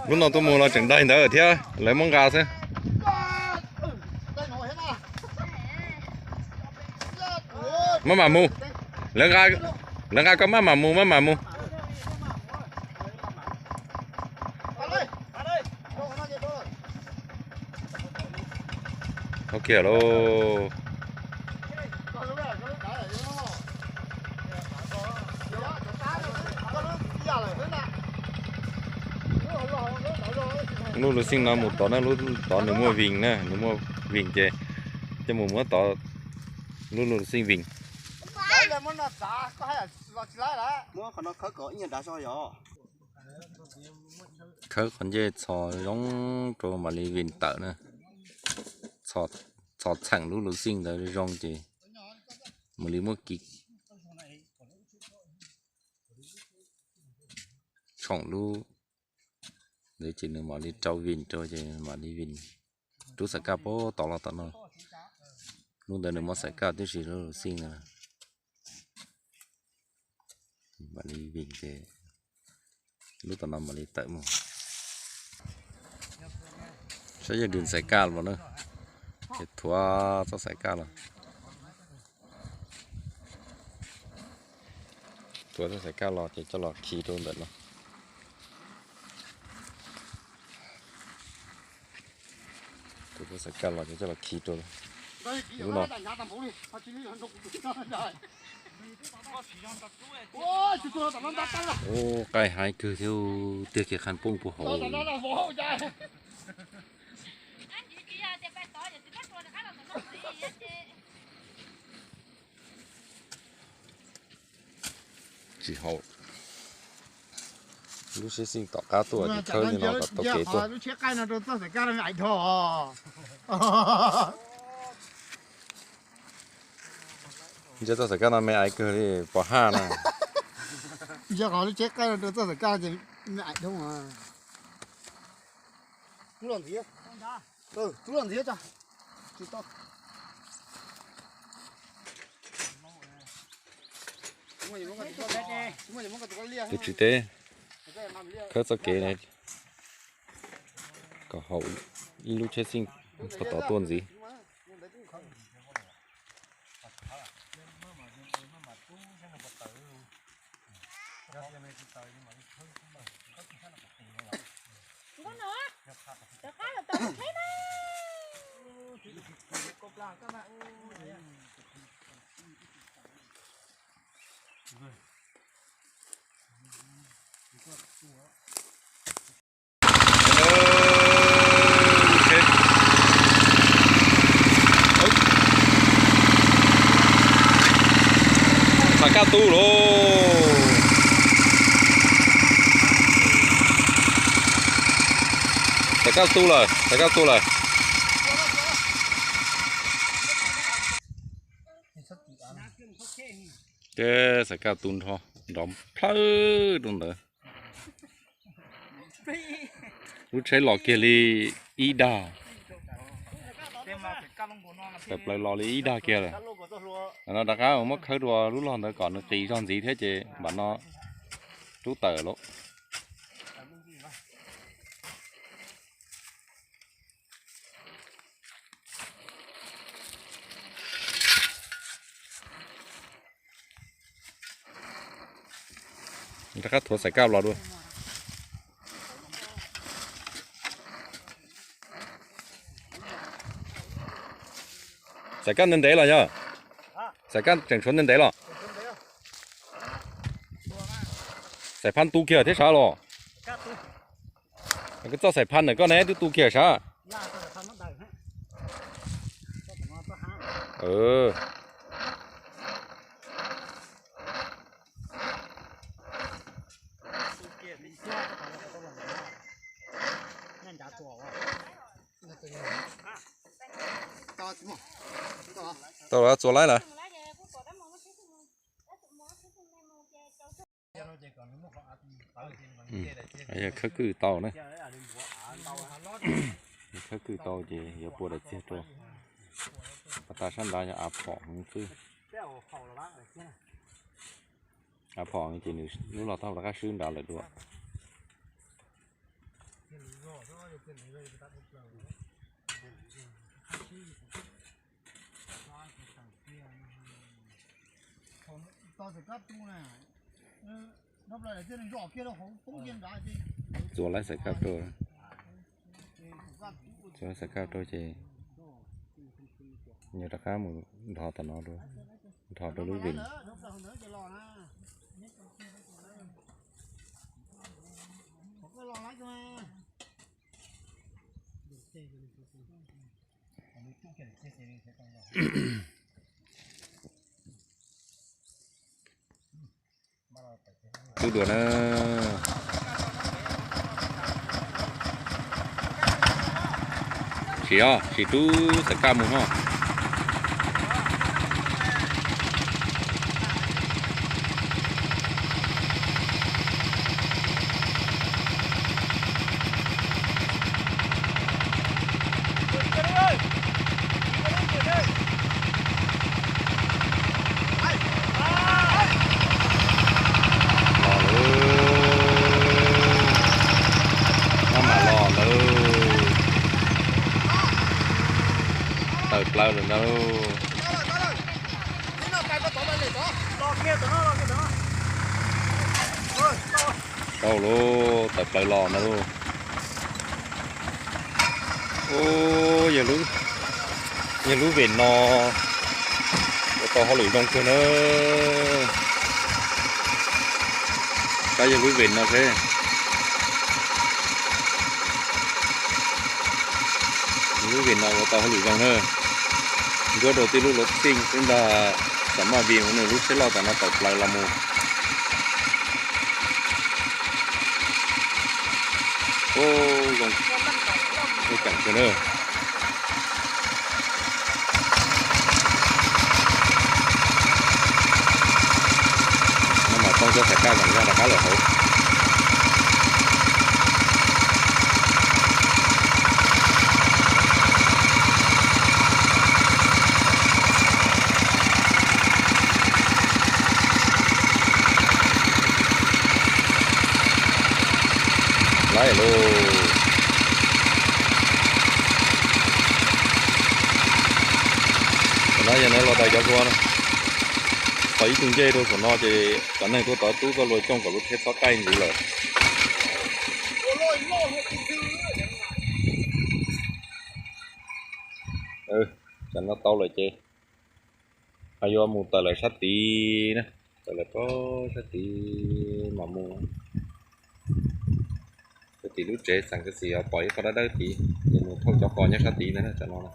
Lub no tuaj mus los tseem daig ntawd thiab, lawv muab nqa xwb. Maj mam mus. Lawv nqa, lawv nqa koj maj mam mus, maj mam mus. Thauj kiag lauj. Lub luv xij no mus tod na, lub tod nws muaj vim na, nws muaj vim ces coj mus muab tod, lub luv xij vim. Khawb qhov ncej txhos zoo rau mam li vim tawm na. Txhos txheem lub luv xij ntawd zoo ces mam li muab kiv tshoom lub ntawd ces nws mam li rau vim rau ces mam li vim. Rub xaim kaj puag tod los tom no. Lub ntawd nws muaj xaim kaj tib si lub luv xij ntawd. Mam li vim ces lub tom no mam li tawm mus. Saib yog dws xaim kaj los na, ces thuav txoj xaim kaj los. Thuav txoj xaim kaj los ces coj los khi rau ntawm no. Thuav txoj xaim kaj los ces coj los khi rau lub no. Ub, qaij haib kawg thiab, tiag kiag qhov poob puag hauv. Tsis haum. Lub tsheb xij tom qab tuaj, khawb li no kom tau kev tuaj. Lub tsheb qaij no rau txoj xaim kaj no me aiv dhau. Ntsia txoj xaim kaj no me aiv kawg li pov haj na. Ntsia qhov lub tsheb qaij no rau txoj xaim kaj ces me aiv dhau. Rub los ntxiv, rub los ntxiv tso. Tsis tau. Tus tswv teb khawb txoj kev kom haum ib lub tsheb xij puag tod tuaj ntxiv. Xaim kaj tu lauj. Xaim kaj tu lawm, xaim kaj tu lawm. Ces xaim kaj tu nrho, nrov plhawv rau ntawd. Lub tsheb los kiag li ib dag. Plaws plaws los li ib dag kiag lawm. No rov qab muab khawb dua lub log ntawd kom nws qis zog ntxiv thiab ces npam no rub tawm lauj. Rov qab thuav xaim kaj los dua. Xaim kaj ntev ntev los yog? Xaim kaj tseem tshuav ntev ntev los? Xaim phab tu kiag thiab sav los? Koj txoj xaim phab ntawm koj ne twb tu kiag sav? Tau lawm, txua laib lawm. Khawb kwj tau na. Khawb kwj tau ces yuav pua daim txiag rau. Pas tas sab nrad yog av phom heev xwb. Av phom ces nws lub los tau rov qab swb nrad lawm dua. Txuas laib xaim kab rau, txuas laib xaim kab rau ces nws rov qab mus nrho tom no, nrho rau lub vim. Tub dua na. Sim os, sim rub xaim kab mus ho. Los lawm, maj mam los lawm, tawm plaws lawm ntag. Tau lauj, tawm plaws los ntag lauj. Ub, yog lub vim no ua tau hauj lwm zoo kawg na. Kab yog lub vim no seb. Lub vim no ua tau hauj lwm zoo na. Ncuab rau tib lub luv xij xwb ntag, xam maj vim nws lub tsheb loj tom no tawm plaws los mus. Ub, zoo, zoo ceem kawg na. No mas poob cov xaim kab zeem zog rov qab lawm hauv. Laib lauj. Tam no yog nws los tau cov hlua no, tau ib tug ncej rau saum no ces cov neeg tuaj tod tub txoj hlua coj kom lub tsheb txhob qaij ntxiv lawm. Tam no tau lawm ces ho yuav mus tawm lawm sab tid na, tawm lawm pab sab tid mam mus. Sab tid lub tsev xeem Kav Xim pom ib qho dawb dawb tid, ces mus thauj cov qos nyob sab tid ntag na tam no.